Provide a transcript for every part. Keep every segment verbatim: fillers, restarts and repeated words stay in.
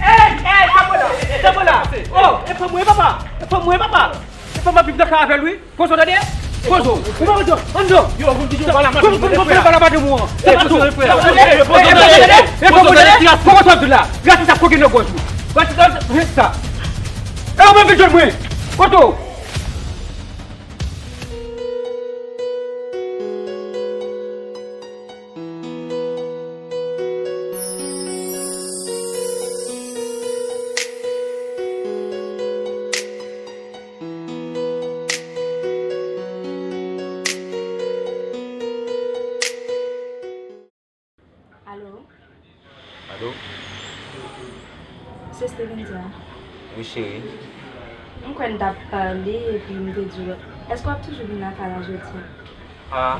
Ey, ey, sa mwen la, sa mwen la. Oh, e fanm mwen, papa. E fanm mwen, papa. E fanm ap viv nan kay avè l, wi. Pozo, tande. Pozo. Ou pa pozo. Ann non. Yo, moun ki jwe bal la, moun ki jwe bal la, pa de mwen. E pozo, e pozo, e pozo, tande. E pozo, tande. Kòman sa ap vin la? Gratis ap koke nan gòj ou. Gratis ap sa. E ou menm vin jwenn mwen. Kote w? Alo? Alo? Se Stevenza. Wi, cheri. M kwè n t ap pale epi m te di w, èske w ap toujou vin lakay la jodi a? A,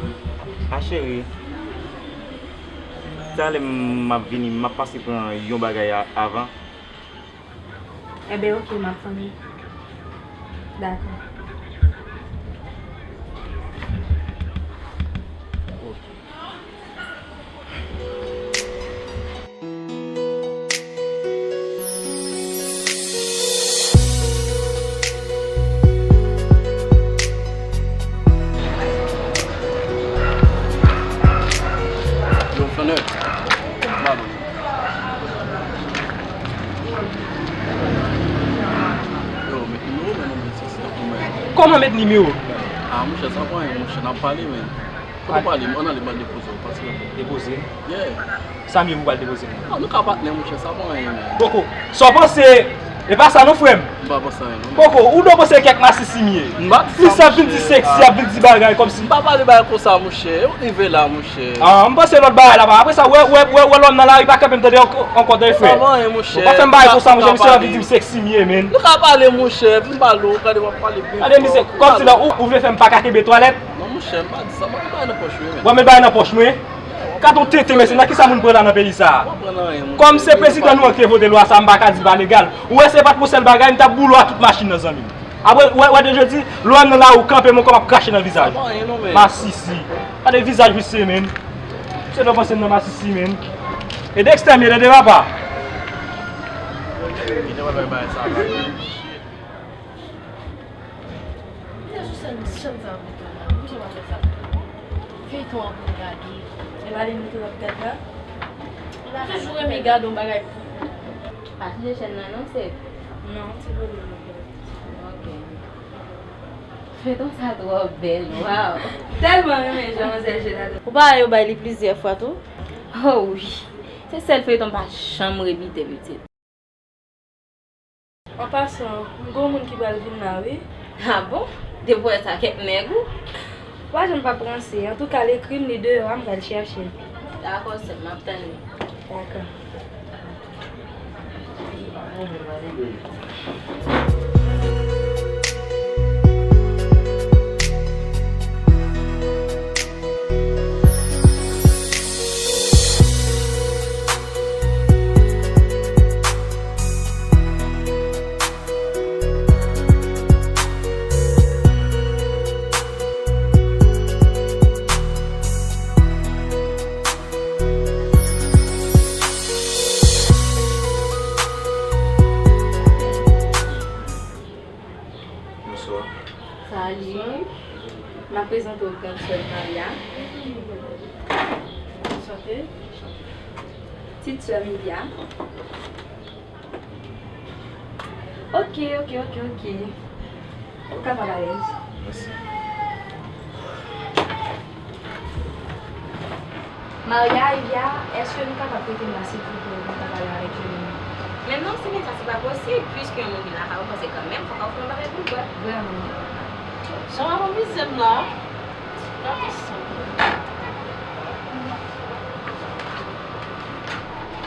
a cheri. Talè m ap vini, m ap pase pran yon bagay a- avan. Enben, oke, m ap tann ou. Dakò. Yo, Flanè. Pardon. Yo, met nimewo, men non, men se, se pou mwen. Kòman met nimewo? A, monchè, sa pa anyen, monchè, n ap pale, men. Kote w pale, ann ale, m al depoze w, pati la. Depoze? Yeah. Sa m ye pou w al depoze m? A, nou ka patnè, monchè, sa pa anyen, men. Poko. Sa w panse? E pa sa non, frè m. M pa panse anyen, non. Poko, ou dwe panse kèk masisi m ye. M pa di sa, monchè. Plis ap vin di seksi, ap vin di bagay kòmsi. M pa pale bagay konsa, monchè. Yo rive la, monchè. A, m panse lòt bagay la, pa. Apre sa, wè, wè, wè, wè lòm nan lari, pa kanpe m tande ankò, ankò tande, frè. Sa pa anyen, monchè. Ou pa fè m bagay konsa, monchè, misye ap vin di m seksi m ye, men. Nou ka pale, monchè, vin pale, ou gade w ap pale byen fò. Gade, misye, kòmsi la, ou, ou vle fè m pa ka kenbe twalèt? Non, monchè, m pa di sa, m pa met bagay nan pòch mwen, men. Ou pa met bagay nan pòch mwen? Gad on tenten, mesye, nan kisa moun pran la nan peyi sa a? Kòm se prezidan nou an ki te vote lwa sa a, m pa ka di l pa legal. Ou wè, se pa t pou sèl bagay, m t ap boule w a tout machin nan, zanmi m. Apre, wè, wè, de jodi, lè w nan lari, ou kanpe, men kòm ap krache nan vizaj ou. Masisi. Gade vizaj misye, men. Misye dwe panse m nan masisi, men. E Dexter m ye, tande, papa. Kite w bay bagay sa a. Li te sou sèn, sèn sa anpil tou la. Pou sa w pa fè sa? Feyton an pou n gade. E pa li mete lòt tèt la. Ou toujou renmen gade yon bagay pou. Pa chanje chèn nan non, sè. Non, ti volè. Ok. Feyton sa twò bèl, waw. Tèlman renmen jan manzè jwe ladan. Ou pa wè yo bay li plizyè fwa tou? Oh wi. Se sèl feyton m pa janm rebite pitit. An pasan, m gon moun ki pral vin la, wi. A bon? Depi w wè sa, kèk nèg ou? Ou pa janm pa ranse. Antouka, l ekri m, li deyò a, m pral chèche l. Dakò, sè m, m ap tann li. Dakò. Bonswa. Salut. M ap prezante w gran sè m, Maria. Sante. Tit sè m, Livia. Ok, ok, ok, ok. Ou kapab alèz. Mèsi. Maria, Livia, èske nou kapab prete m la, silvouplè, pou m ta pale avèk Johnny? Men non, Stevenza, se pa posib, piske yon moun vin lakay ou, panse kanmenm, fòk w fè yon bagay pou l bwè. Vrèman. Sa w ap anmize m la? Gade sa.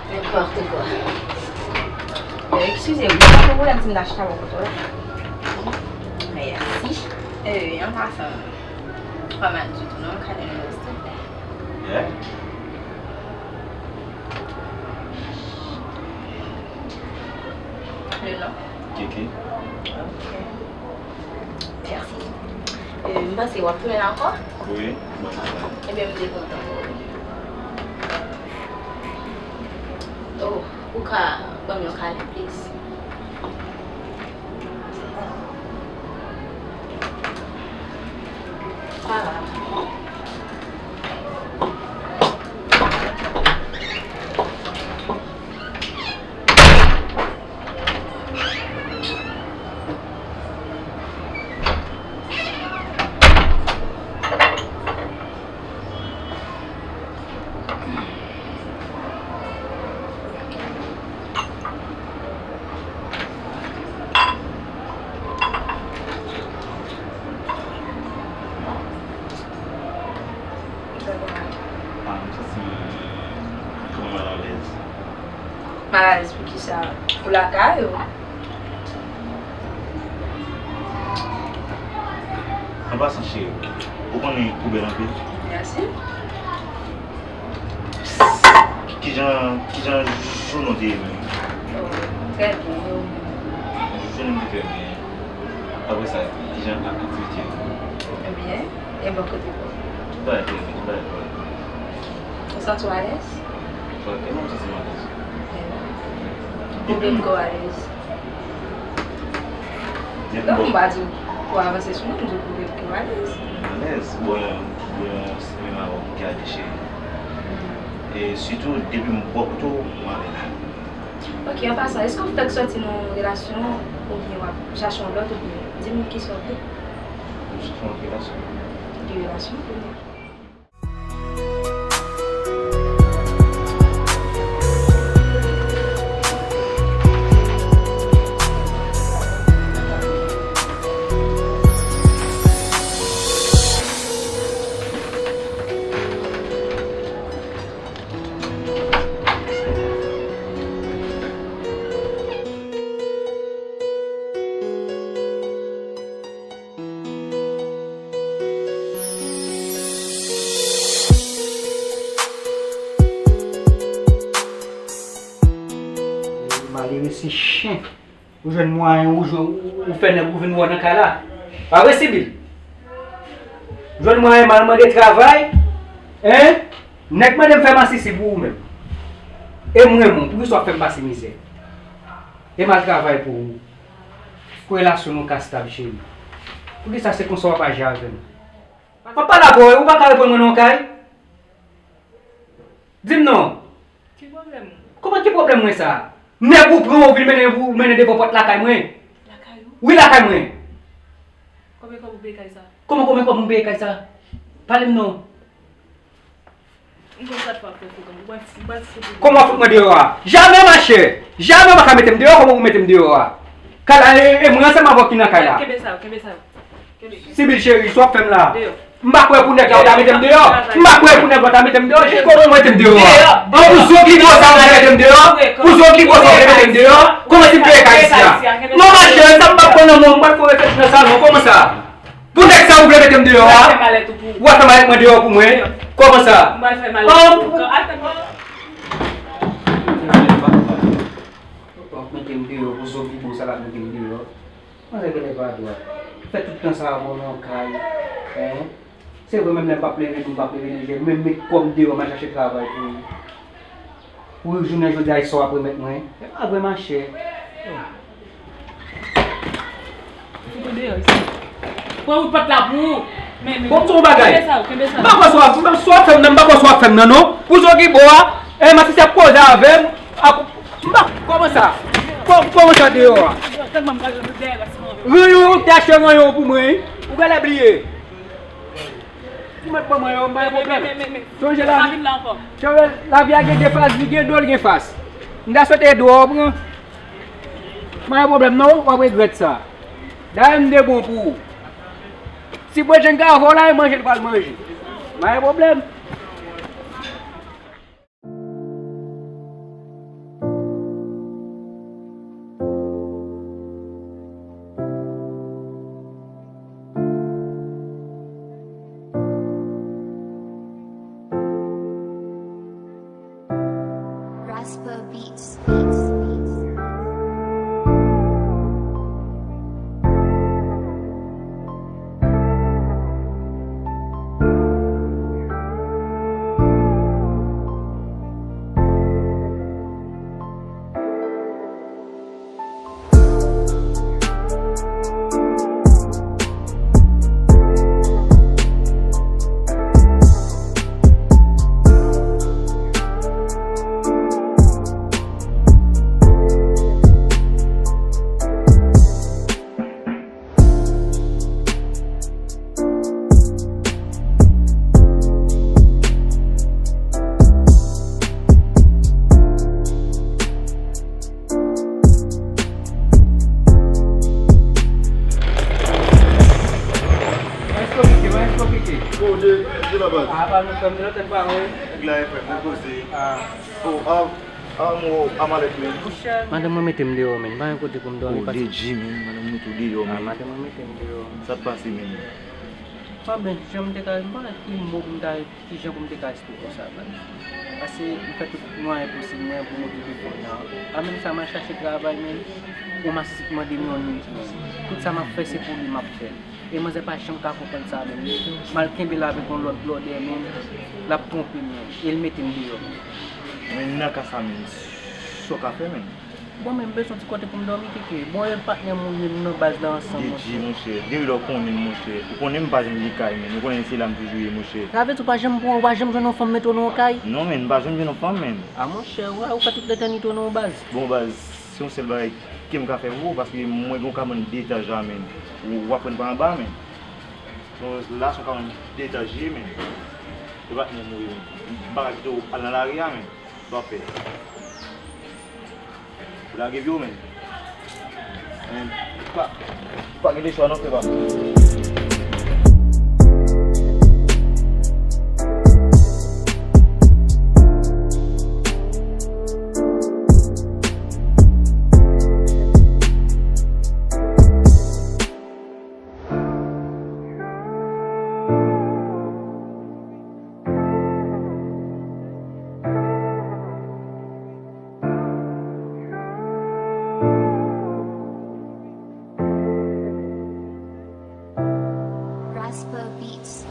Nenpòt kwa. Eh, eskize m, pa gen pwoblèm si m ta chita bò kote w la. Mèsi. Eh, an pasan, pa mal ditou non, kado nou resevwa. Yeah. Le non? Kiki. Ok. Mèsi. Euh, m panse w ap tounen la ankò? Wi, m ap tounen. Ebyen, m te kontan pou ou. Oh, ou ka ban m yon kale, please? Sa va. Ah, m santi m trè malalèz. Malalèz poukisa? Ou lakay ou? An pasan, cheri, ou konnen ou bèl anpil. Mèsi. Ki, kijan, kijan jounen w te ye menm? Oh, trè byen, e ou menm? Jounen m te trè byen. Apre sa, kijan ak aktivite yo? Trè byen. E bò kote w? Tout bagay trè byen, tout bagay kòrèk. Ou santi w alèz? Trè byen, mwen santi m alèz. Trè byen. Ou menm kò w alèz? Donk, m pa di w pou w avanse sou mwen, m di w pou w menm kò w alèz. Alèz? Bon, bon, se menm avè w pou gade, cheri. E sitou, depi m bò kote w, m alèz. Ok, an pasan, èske w fèk sòti nan yon relasyon oubyen w ap chache yon lòt oubyen di m kisa w vle? M chache yon lòt relasyon. Ki relasyon w vle? Malere se chen. Ou jwenn mwayen, ou jwenn, ou, ou fè nèg ou vin wè w nan kay la. Pa vre, Sibyl? Ou jwenn mwayen mal mande travay, en? Nèg mande m fè masisi pou ou menm. E m renmen w, poukisa w ap fè m pase mizè? E m al travay pou ou. Pou relasyon nou ka stab, cheri. Poukisa se konsa w ap aji avè m? M ap pale avè w, ou pa ka reponn mwen nan yon kay? Di m non. Ki pwoblèm ou? Kòman ki pwoblèm mwen sa? Nèg ou pran ou vin mennen, ou mennen devan pòt lakay mwen. Lakay ou? Wi, lakay mwen. Konbyen kòb ou peye kay sa? Kòman konbyen kòb mwen peye kay sa? Pale m non. M konn sa t fè w ap fè fout mwen. Ou pral, ou pral fout mwen deyò. Kòman w ap fout mwen deyò a? Jamè, machè! Jamè w pa ka mete m deyò, kòman ou mete m deyò a? Kay la, e, e mwen ansanm avè w ki nan kay la. Kenbe sa yo, kenbe sa yo. Kenbe, kenbe. Sibyl cheri, sa w ap fè m la? Deyò. M pa kwè pou nèg la ou ta mete m deyò. M pa kwè pou nèg la ou ta mete m deyò. Jis kòman ou mete m deyò a? An pou zo ki bò sa ou vle mete m deyò? Pou zo ki bò sa ou vle mete m deyò? Kòman si m peye kay isi a? Non, machè, sa m p ap pran nan men w, m pral fè w reflechi nan salon. Kòman sa? Pou nèg sa ou vle mete m deyò a? W ap fè malèt ou pou ou. W ap fè malèt mwen deyò pou mwen? Kòman sa? M pral fè malèt ou pou ou. Al fè malèt. W ap mete m deyò pou zo ki bò sa l ap mete m deyò. Manzè genlè pa dwat. Fè tout tan sa a mwen nan kay. Hein? Se vre, menm lè m p ap leve, m p ap leve lejè, menm met kò m deyò, m al chache travay pou ou. Pou jounen jodi a, e sa w ap remèt mwen? E pa vre, machè. Fout ou deyò isi. Pran wout pòt la pou ou. Men, men. Bon, m di w yon bagay. Kenbe sa yo, kenbe sa yo. M pa kwè sa w ap, sa w ap fè m nan, m pa kwè sa w ap fè m nan, non. Pou zo ki bò a, e, masisi ap koze avè m, ap, m pa, kòman sa? Kò-, kòman sa deyò a? Ranyon, ou te achte ranyon pou mwen, wi. Ou genlè bliye. Ou mèt ban mwen yo, m pa gen pwoblèm. Sonje lavi, sonje lavi a gen de fas, li gen do, li gen fas. M ta swete do a w pran. M pa gen pwoblèm non, w ap regrèt sa. Dayè m de bon pou ou. Si Bredjenn ka fè w la, e manje l pral manje. Pa gen pwoblèm. Raspa Beats. Mwen eksplike, mwen eksplike. Bon, de, de la baz. A, pa nou fè m de lòt tèt pa mwen. Nèg la e frè, mwen poze. A. Oh, a, a, mo, a malèt, men. Madanm mwen mete m deyò, men. Pa gen kote pou m dòmi. Oh, pase. D J, men. Madanm nou tou deyò, men. A, madanm mwen mete m deyò. Sa k pase, men? Mwen menm, jan m te ka, m pa konn ki mo pou m ta, ki jan pou m te ka eksplike w sa, man. Paske m fè tout mwayen posib mwen pou m okipe fanm nan. An menm sa, m al chache travay, men yon masisi ki mande m yon moun ki isit. Tout sa m ap fè, se pou li m ap fè l. E manzè pa janm ka konprann sa, menm. M al kenbe l avèk yon lòt blòdè, menm. L ap twonpe m, menm. E l mete m deyò, menm. Men nan ka sa, menm, sa w ka fè, menm? Bon, men m bezwen ti kote pou m dòmi, Keke. Bon, e patnè m ou ye, nou nan baz la ansanm, monchè. D J, monchè, depi lè w konnen m, monchè. Ou konnen m pa janm gen kay, men. Ou konnen se la m toujou ye, monchè. Sa vle di ou pa janm pran, ou pa janm jwenn yon fanm mete w nan yon kay? Non, men, m pa janm jwenn yon fanm, men. A, monchè, ou, ou fè tout letènite w nan yon baz. Bon, baz, se yon sèl bagay ke m ka fè pou ou, paske mwen gen yon kabann de etaj la, men. Ou, w ap pran pa anba, men. Bon, la, se yon kabann de etaj li ye, men. E patnè m ou ye, men. M pa ka kite w al nan lari a, men. Sa w ap fè? Ou lage pye w, men. Men, pa, pa gen de chwa non, frè pa m. Raspa Beats.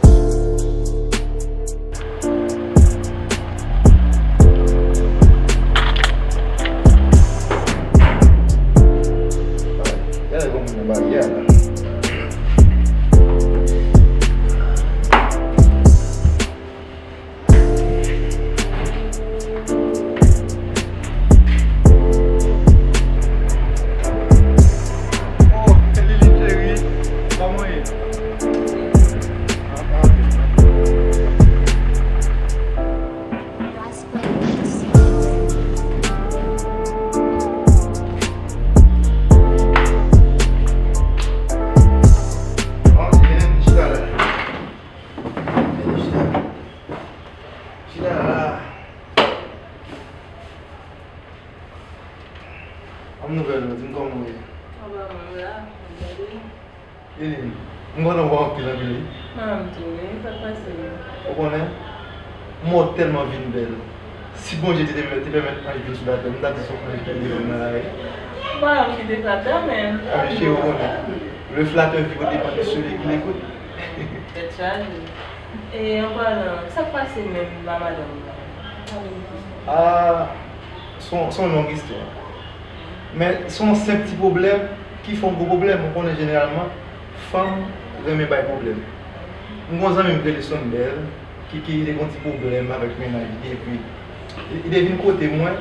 Gade kòman nan baryè la. Oh, Liline cheri, kòman w ye? Ah, ah, ok. Chita la. Chita la. Ban m nouvèl ou, di m kòman w ye. Anba mwen la, mwen gade. Liline, m kontan wè w anpil, anpil, wi. Mwen menm tou, wi. Sa k pase? Ou konnen, m wè w tèlman vin bèl. Si Bondye te, te, te pèmèt anj vin sou latè, m ta di se yon anj ki te devan m nan lari. Bon, m kite flateur, men. Ah, men cheri, ou konnen. Le flatteur vit aux dépens de celui qui l'écoute. Tèt chaje. E, an palan, sa k pase menm la, madanm nan? Pale m plis. Ah, se yon, se yon long istwa. Men, se yon senp ti pwoblèm ki fè yon gwo pwoblèm. Ou konnen, jeneralman, fanm renmen bay pwoblèm. M gen yon zanmi m ki rele Sonder, ki, ki te gen yon ti pwoblèm avèk mennaj li, epi li, li te vin kote mwen,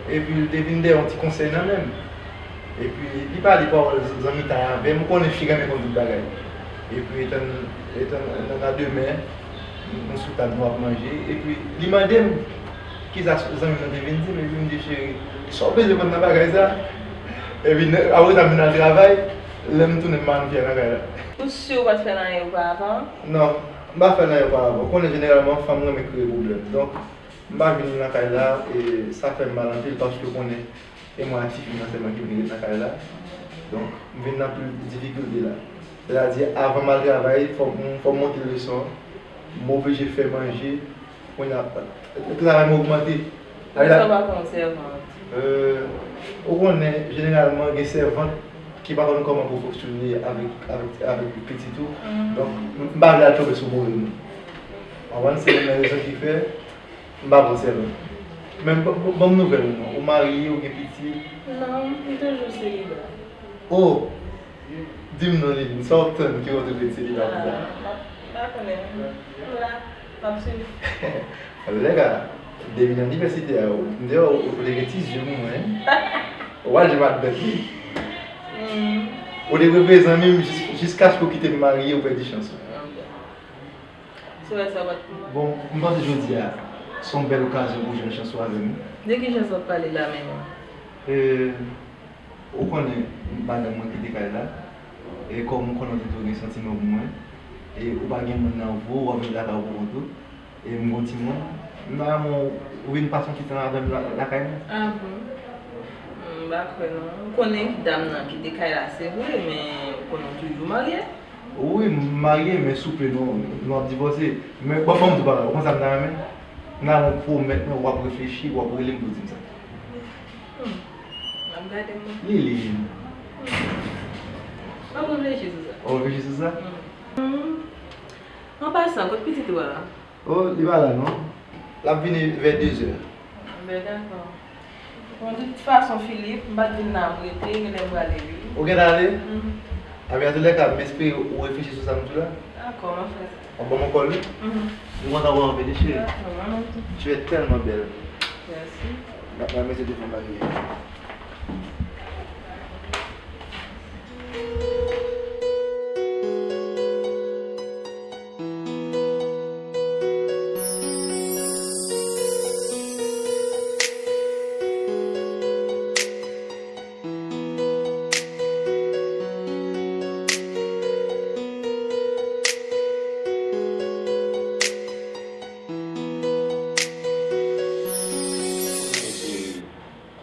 epi li te vin dèyè yon ti konsèy nan men m. Epi li pale pawòl zanmitay avè m, ou konnen fi renmen konn tout bagay. Epi etan, etan nan, nan demen, nou sou tab, nou ap manje, epi li mande m kisa zanmi m nan te vin di m, epi m di, cheri, sa w bezwen konn nan bagay sa? Epi apre sa, m vin al travay, Lè m tounen, m pa vin fè anyen nan kay la. Ou si ou pa t fè anyen oparavan? Non, m pa fè anyen oparavan. Ou konnen jeneralman fanm renmen kreye pwoblèm. Donk, m pa vin nan kay la e sa fè m mal anpil paske ou konnen e mwen ak tifi m nan sèlman ki vin ret nan kay la. Donk, m vin nan pil difikilte la. Sètadi, avan m al travay, fò m, fò m monte leson, m oblije fè manje, kounye a, travay mwen ogmante. Poukisa w pa pran yon sèvant? Euh, ou konnen, jeneralman, gen sèvant ki pa konn kòman pou fonksyone avèk, avèk, avèk pitit ou. Donk, m, m pa vle al tonbe sou move moun. Ou konprann? Se youn nan rezon ki fè m pa pran sèvant. Men, ban, ban, ban m nouvèl ou non. Ou marye, ou gen pitit? Non, m toujou seliba. Oh! Di m non, Liline, sa w ap tann ki w ap ret seliba pou sa? Ah, m ap, m pa konnen. M la, m ap swiv. Antoulèka, depi nan inivèsite a, m te wè w, ou te gen ti zye pou mwen. Ou pa janm admèt li. Hmm. Ou te prefere zanmi m jis-, jiskaske w kite m marye, ou pèdi chans ou. Ok. Se vre sa, w pa t pou mwen. Bon, m panse jodi a, se yon bèl okazyon pou w jwenn chans ou avè m. De ki chans w ap pale la menm? E, ou konnen madanm mwen kite kay la, e kòm ou konnen ou te toujou gen santiman pou mwen, e ou pa gen moun nan vi w, w ap viv lakay ou pou kont ou, e m gon timoun, m ta renmen w vin pase yon ti tan avè m la, lakay mwen. Ah bon? M pa kwè non. M konnen dam nan kite kay la, se vre, men ou konnen w toujou marye. Wi, m marye, men souple, nou, nou ap divòse. Men, bon, ban m di w bagay, ou konn sa m ta renmen? M ta renmen w pwomèt mwen, w ap reflechi, w ap rele m pou w di m sa. Hmm. M ap gade m. Liline. Hmm. M ap reflechi sou sa. W ap reflechi sou sa? Hmm. Hmm. An pasan, kot pitit ou a? Oh, li pa la non. L ap vini vè dezè. Ben, dakò. Bon, de tout fason, Philippe, m pa t vin la pou rete, genlè m prale, wi. Ou gentan ale? Mhm. Anben, antoulèka, m espere ou reflechi sou sa m di w la. Dakò, m ap fè sa. W ap ban m yon kòl, wi? Mhm. M kontan wè w anpil, wi, cheri. Dakò, mwen menm tou. Tu es tellement belle. Mèsi. M ap remèsye tou fè m bagay.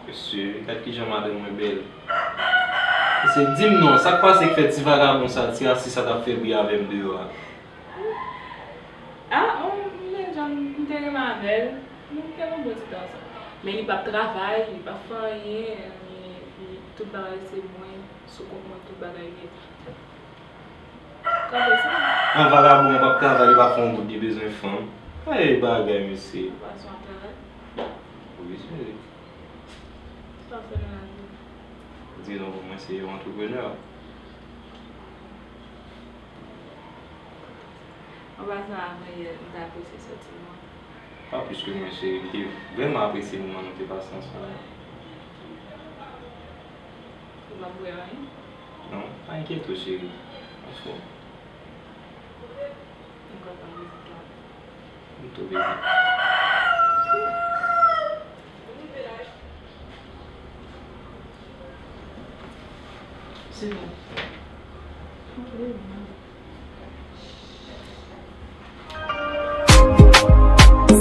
Mesye, gad kijan madanm mwen bèl. Mesye, di m non, sa k pase k fè ti vagabon sa, ti rasis sa t ap fè bri avè m deyò a? Ah, on, m te janm, m te renmen avè l. Nou te gen yon bon ti tan ansanm. Men li p ap travay, li p ap fè anyen, li, li, tout bagay se mwen, sou kont mwen tout bagay ye. Kanpe sa. Yon vagabon p ap travay, li p ap fè yon goud, li bezwen fanm. Ay, bagay, mesye. Ou pa sou ap travay? Wi, cheri. Sa w fè nan lavi? Di non, mwen se yon antreprenè. An pasan, avan yè, m te apresye sòti nou an. Pa plis ke mwen, cheri, m te vrèman apresye moman nou te pase ansanm nan. Ou p ap bwè anyen? Non, pa enkyete w, cheri. Anfòm. M kontan vizit la. M tou vizit. Se bon.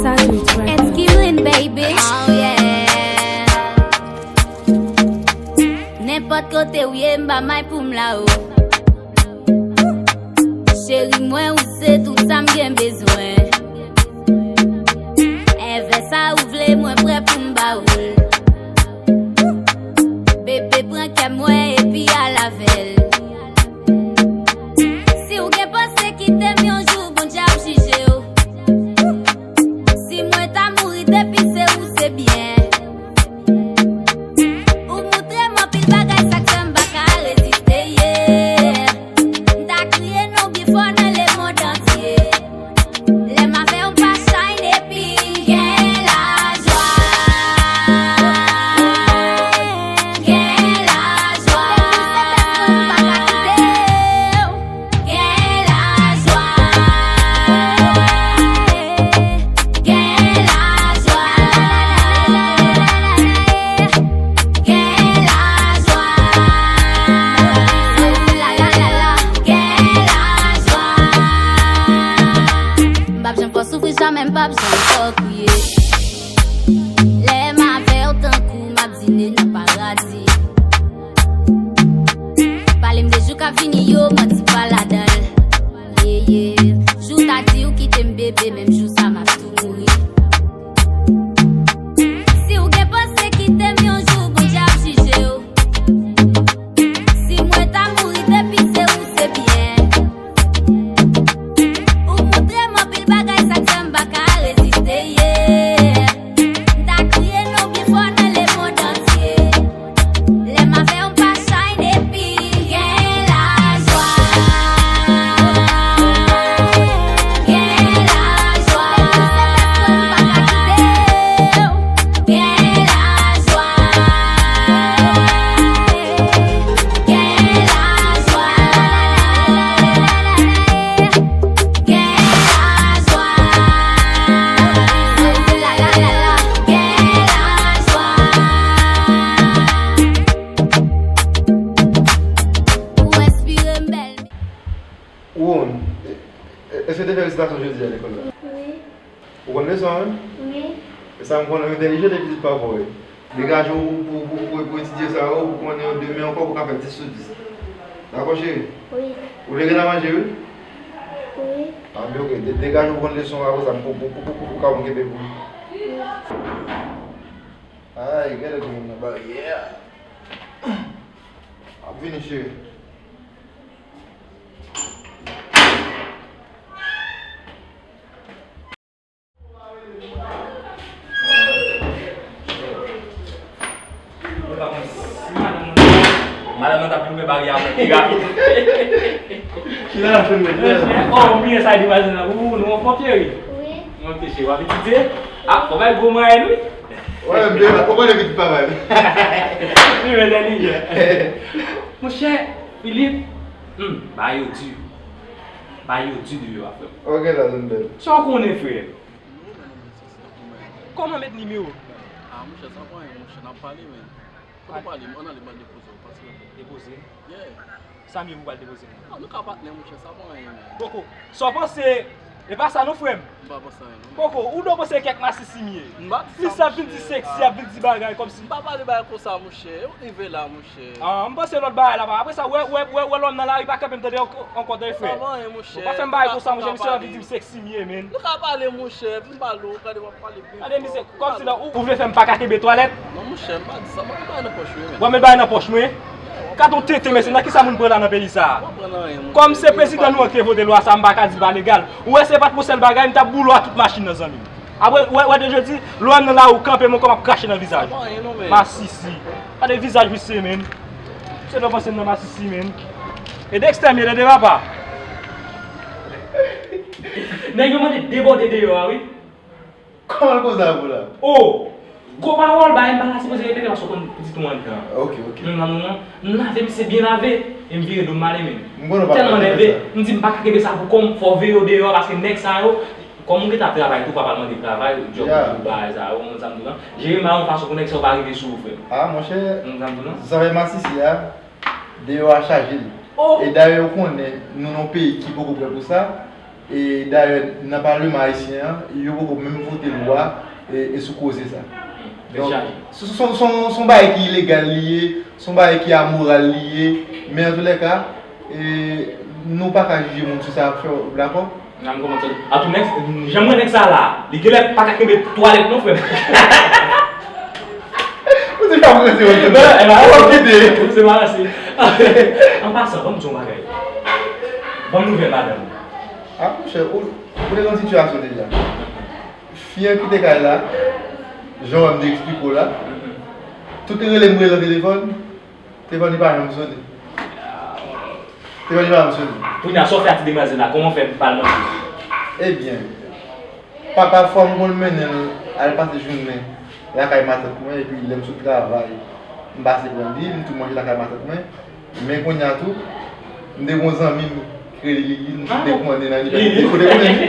Sa tou trè. It's Kimlin, baby. Oh, yeah. Nenpòt kote w ye, m ba may pou m la, oh. Cheri mwen, ou se tout sa m gen bezwen. Èvè sa ou vle, mwen prè pou m ba ou l. Bebe, pran kè mwen epi al avè l. Si w gen panse kite m yon jou, Bondye ap jije w. Si mwen ta mouri depi se ou, se byen. Ou moutre m anpil bagay, sa k fè m pa ka reziste, yeah. M ta kriye non w pi fò nan lemonn antye. Lè m avè w m pa shine epi m gen lajwa. M gen lajwa. M p ap janm fè w kriye. Lè m avè w tankou m ap dine nan paradi. Pale m de jou k ap vini yo, manti pa ladan l. Yeah, yeah. Jou w ta di w kite m bebe, menm jou sa m ap tou mouri. Si w gen panse kite m yon jou, Bondye ap jije w. Si mwen ta mouri depi se ou se byen. Ou moutre m anpil bagay, sa k fè m pa ka reziste, yeah. M ta kriye non w pi fò nan lemonn antye. Lè m avè w m pa shine epi m gen lajwa. Gen lajwa. Gen lajwa. Gen lajwa. Gen lajwa. Ou enspire m bèl. Won, e- e- èske w te fè resitasyon jodi a lekòl la? Wi. Ou konn leson an menm? Wi. E sa m konnen, ou entèlijan de pitit papa w wi. Degaje w pou, pou, pou, pou etidye sa yo, pou konnen yo demen ankò, pou w ka fè dis sou dis. Dakò, cheri? Wi. Ou vle gen nan manje, wi? Wi. A, byen, oke. De- degaje w pou konn leson an, apre sa, pou, pou, pou, pou, pou w ka bon kenbe pou. Ay, gade kòman nan baryè a. Ap vini, cheri. Madanm nan t ap vin ouvè baryè a pou pi rapid. Chita la, fè mwen. Oh, m bliye sa, di vwazen nan. Ou, nou an fòm, cheri? Wi. Mwen te cheri, w ap etidye? Ah, fò bay gwo mwayèn, wi. Wè, m te la, ou konnen pitit papa m. Li mèt entèlijan. Monchè, Philippe, hmm, bagay yo di. Bagay yo di deyò a, frè m. Ok, la zòn bèl. Sa w konnen, frè m? Kòman met nimewo? Ah, monchè, sa pa anyen, monchè, n ap pale, men. Kote w pale, ann ale, m al depoze w, pase nan. Depoze? Yeah. Sa m ye pou w al depoze m? Ah, nou ka patnè, monchè, sa pa anyen, men. Koko, sa w panse? E pa sa non, frè m. M pa panse anyen, non. Koko, ou dwe panse kèk masisi m ye. M pa di sa, monchè. Plis y ap vin di seksi, y ap vin di bagay kòmsi. M pa pale bagay konsa, monchè. Ou rive la, monchè. Ah, m panse lòt bagay la, pa. Apre sa, wè, wè, wè, wè lòm nan lari, pa kanpe m tande ankò, tande, frè. Sa pa anyen, monchè. Bon, pa fè m bagay konsa, monchè, misye anvi di m seksi m ye, men. Nou ka pale, monchè, vin pale, w gade w ap pale byen fò. Gade, misye, kòmsi la, ou, ou vle fè m pa ka kenbe twalèt? Non, monchè, m pa di sa, m pa met bagay nan pòch mwen, men. W ap met bagay nan pòch mwen? Katon tenten, mesye, nan kisa moun pran la nan peyi sa a? Kòm se prezidan nou an ki te vote lwa sa a, m pa ka di l pa legal. Ou wè, se pa t pou sèl bagay, m t ap boule w a tout machin nan, zanmi m. Apre, wè, wè, de jodi, lè w nan lari, w kanpe, men kòm ap krache nan vizaj ou. Masisi. Gade vizaj misye, men. Se lè w panse m nan masisi, men. E Dexter m ye, tande papa. Nèg yo mande debòde deyò a, wi. Kòman l konsa pou la? Oh! Gwo pawòl, bagay m pa ta sipoze repete paske w konn pitit ou anndan. Ok, ok. M nan, m nan, m lave misye byen lave, e m vire do m ale, men. M konnen w pa ka fè sa. Tèlman nève, m di m pa ka kenbe sa pou kò m, fò w veye w deyò, paske nèg sa yo, kòm ou gentan ap travay tou, papa l mande travay, djòb ou, bagay sa yo, ou konn sa m di w lan. Jere may ou yon fason pou nèg sa yo pa rive sou ou, frè m. Ah, monchè, ou konn sa m di w lan? Zafè masisi a, deyò a chaje l. Oh! E dayè, ou konnen, nou nan yon peyi ki poko prè pou sa. E dayè, nan palman ayisyen an, yo poko menm vote lwa, e, e sou koze sa. Donk, se, se, se, se, se yon bagay ki ilegal li ye, se yon bagay ki amoral li ye, men antoulèka, e, nou pa ka jije moun sou sa y ap fè, w dakò? Nan m kòmanse. Atou nèg, jan m wè nèg sa la, li genlè pa ka kenbe twalèt non, frè m. Ou te ka prese, ou te ka. Ou kite. Se pa rase. An pasan, ban m di yon bagay. Ban m nouvèl madanm ou. Ah, monchè, ou, ou te nan sitiyasyon deja. Fi an kite kay la, jan w wè m te eksplike w la, tout rele m rele nan telefòn, telefòn li pa janm sone. Telefòn li pa janm sone. Kounye a, sa w fè a ti demwazèl la, kòman w fè ba l manti? Ebyen, papa fwa m konn mennen l al pase jounen lakay matant mwen, epi lè m sot travay, m pase pran li, m tou manje lakay matant mwen. Men kounye a tou, m te gen yon zanmi m ki rele Liline, m te konnen nan Lipèn. Ou te konnen li?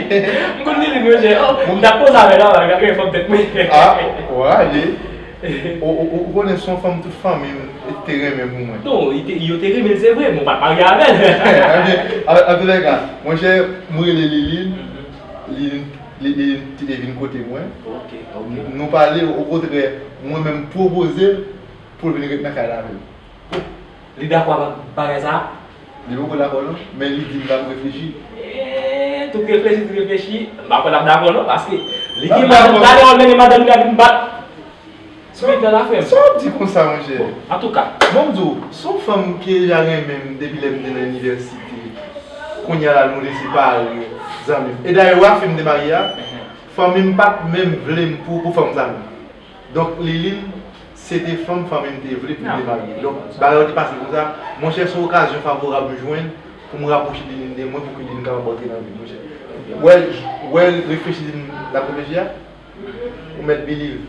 M konn Liline, monchè. Oh, m t ap koze avè l la, m ap gade fòm tèt mwen. Ah, w ale. Ou, ou, ou, ou konnen se yon fanm tout fanmi m te renmen pou mwen. Non, li te, yo te renmen l, se vre, men w pa t marye avè l. Antoulèka, monchè, m rele Liline, Liline Li, li, li te vin kote mwen. Ok, ok. Nou pale, okontrè, mwen menm pwopoze l pou l vin ret nan kay la avè m. Li dakò ak bagay sa a? Li poko dakò non, men li di m l ap reflechi. Eh, tout reflechi, tout reflechi. M pa kwè l ap dakò non, paske li gen madanm, talè w ap mennen madanm li ap vin bat. Spirit la la frè m. Sa w ap di konsa, monchè? Bon, antouka. Bon, m di w, se yon fanm ki deja renmen m depi lè m te nan inivèsite. Kounye a la, nou te separe, zanmi m. E dayè, ou wè fi m te marye a, fanmi m pa t menm vle m pou, pou fanm sa menm. Donk, Liline, se te fanm fanmi m te vle pou m te marye. Donk, bagay yo te pase konsa. Monchè, se yon okazyon favorab m jwenn pou m rapwoche Liline de mwen, pou ke Liline kapab antre nan vi m, monchè. Ou wè, ou wè reflechi Liline l ap reflechi a? Ou mèt believe.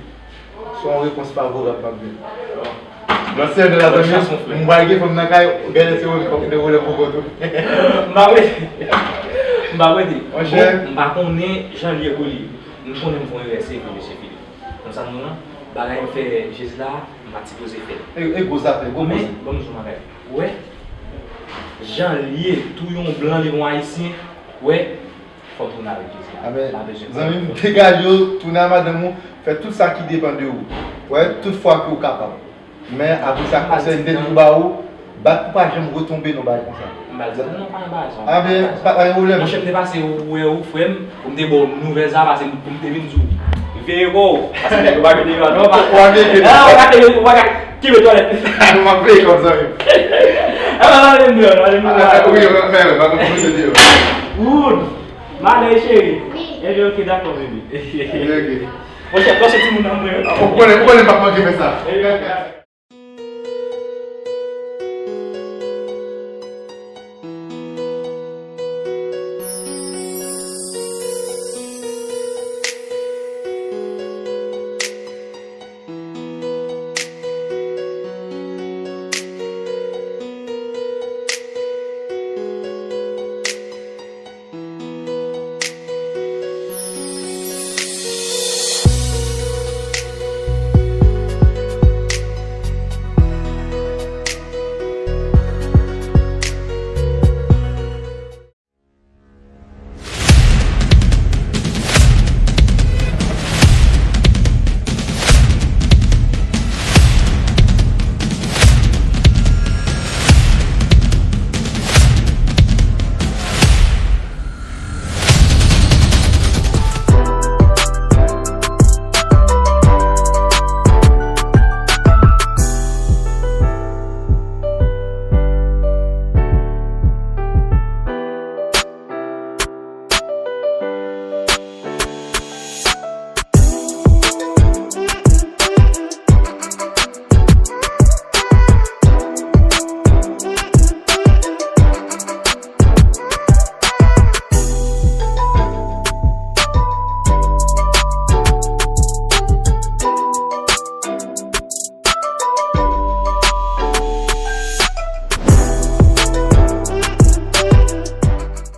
Se yon repons favorab m ap jwenn. Lòt sèl de la zanmi, m pral gen fanm nan kay, gade se ou menm k ap de wole pou kont ou. M pa prete. M pa prete. Monchè. Bon, m pa konnen jan l ye pou li. M konnen m fè yon erè, se vre, mesye Philippe. Konn sa m di w lan, bagay m fè Jezi la, m pa t sipoze fè l. E, e gwo zafè, gwo koze. Men, ban m di w yon bagay. Ou wè, jan l ye, tou yon blan, li yon ayisyen, ou wè, fò w tounen avèk Jezi. Amèn. Pa bezwen pè. Zanmi m, degaje w, tounen a madanm ou, fè tout sa ki depann de ou. Ou wè, tout fwa ke w kapab. Men apre sa, konsèy m te toujou ba ou, bat pou pa janm retonbe nan bagay konsa. M pa di non, pa gen bagay sa. A ben, pa, pa gen pwoblèm. Monchè, m te pase wè ou, frè m, pou m te ba w nouvèl sa, pase pou m te vin di w. Veye kò w, pase nèg yo pa mete yo atò, pa. Ou pa mete. Ah, ou pa te, ou pa ka kenbe twalèt. Nou m ap veye kò w, zanmi m. Ah, pa mete m deyò, pa mete m deyò. Ah, wi, men, men, pa mete m deyò. Wood, malè cheri. Wi. Ebyen, ok, dakò, baby. Ok, ok. Monchè, pran se timoun nan mwen. Ou konnen, ou konnen m p ap manke fè sa.